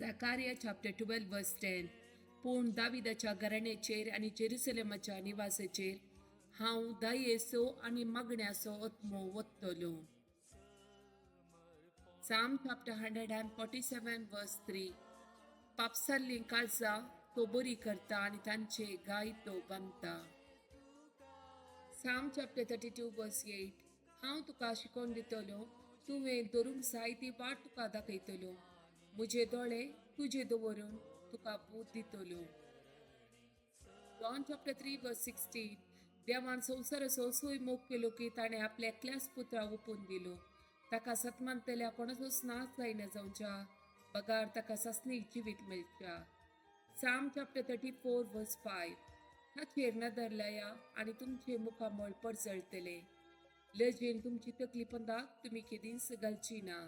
Zechariah chapter 12 verse 10. पूण दाविदाच्या घराण्याचेर आनी जेरुसलेमाच्या निवासाचेर हांव दयेचो आनी मागण्याचो आत्मो वत्तलो. Psalm chapter 147 verse 3. पापसाल्लीं काळजां तो बरी करता आनी तांचे घाय तो बांदता. Psalm chapter 32 verse 8. हांव तुका शिकोवन दितलो, तुवें धरूंक जाय ती वाट तुका दाखयतलो. म्हजे दोळे तुजे दवरून तुका बूद दितलो. John chapter 3 verse 16. देवान संवसाराचो असोय मोग केलो की ताणें आपल्या एकल्याच पुत्रा ओपून दिलो, ताका सतमानतल्या कोणाचोच नाश जायना जावच्या बगार ताका सासणीक जिवीत मेळच्या. Psalm chapter 34 verse 5. ताचेर नदर लाया आनी तुमचे मुखामळ परजळतले. लजेन तुमची तकली पंदाक तुमी केदींच घालची ना.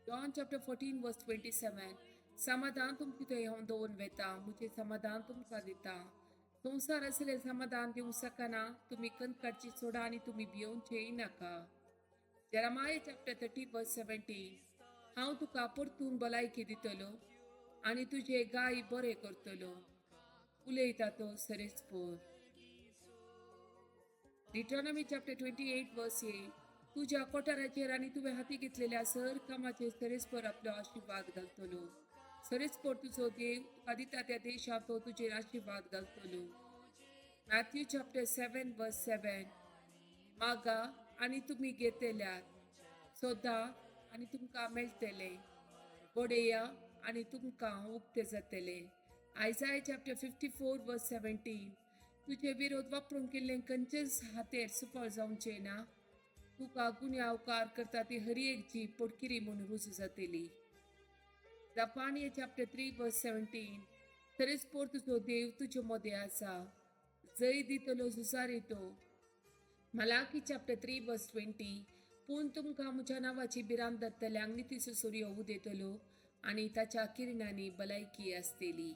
John chapter 14 verse 27. समाधान तुमचे थंय हांव दवरून वेता, म्हजें समाधान तुमकां दिता. संवसार असलें समाधान दिवंक शकना. तुमी खंत काडची सोडा आनी तुमी भियोवचेय नाका. Jeremiah chapter 30 verse 17. हांव तुका परतून भलायकी दितलो आनी तुजे घाय बरे करतलो, उलयता तो सरेस्पोर. Deuteronomy chapter 28 verse 8. तुज्या कोठाराचेर आनी तुवें हाती घेतलेल्या सर कामाचेर सरेस्पोर आपलो आशिर्वाद घालतलो. सरेस्पोर तुजो देव तुका दिता त्या देशांत तो तुजेर आशिर्वाद घालतलो. Matthew chapter 7 verse 7. मागा आनी तुमी घेतल्यात, सोदा आनी तुमकां मेळटले, बडया आनी तुमकां उक्ते जातले. Isaiah chapter 54 verse 17. तुजे विरोध वापरून केल्लें खंयचेच हातेर सुफळ जावचें ना. तुका गुन्यांवकार करता ती हर एक जीब पोटकिरी म्हूण रुजू जातली. Zephaniah chapter 3 verse 17. तरेस्पोर तुजो देव तुजे मदें आसा, जय दितलो झुजारी तो. Malachi chapter 3 verse 20. पूण तुमकां म्हज्या नांवाची भिरांत धरतल्यांक नितीचो सूर्य उदेतलो आनी ताच्या किरणांनी भलायकी आसतली.